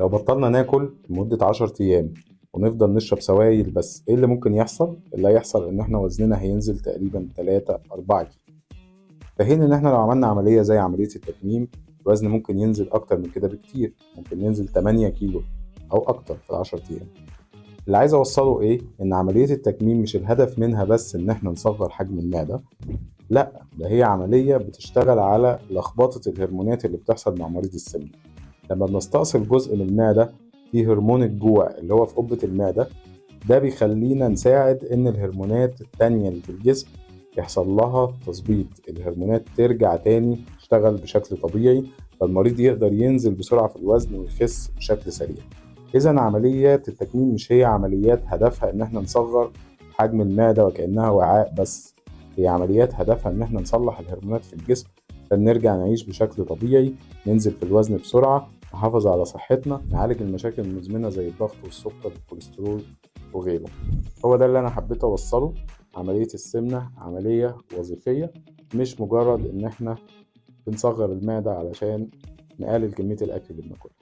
لو بطلنا ناكل لمدة 10 أيام ونفضل نشرب سوائل بس، ايه اللي ممكن يحصل؟ اللي هيحصل ان احنا وزننا هينزل تقريبا 3 4 كيلو. في حين ان احنا لو عملنا عملية زي عملية التكميم، الوزن ممكن ينزل اكتر من كده بكتير، ممكن ينزل 8 كيلو او اكتر في ال10 ايام. اللي عايز اوصله ايه؟ ان عملية التكميم مش الهدف منها بس ان احنا نصغر حجم المعدة، لا، ده هي عملية بتشتغل على لخبطة الهرمونات اللي بتحصل مع مريض السمنة. لما بنستأصل جزء من المعدة فيه هرمون الجوع اللي هو في قبة المعدة، ده بيخلينا نساعد ان الهرمونات التانية اللي في الجسم يحصل لها تظبيط، الهرمونات ترجع تاني تشتغل بشكل طبيعي، فالمريض يقدر ينزل بسرعة في الوزن ويخس بشكل سريع. إذا عمليات التكميم مش هي عمليات هدفها إن احنا نصغر حجم المعدة وكأنها وعاء بس، هي عمليات هدفها إن احنا نصلح الهرمونات في الجسم عشان نرجع نعيش بشكل طبيعي، ننزل في الوزن بسرعة، نحافظ على صحتنا، نعالج المشاكل المزمنة زي الضغط والسكر والكوليسترول وغيره. هو ده اللي أنا حبيت أوصله. عملية السمنة عملية وظيفية، مش مجرد إن احنا بنصغر المعدة علشان نقلل كمية الأكل اللي بناكلها.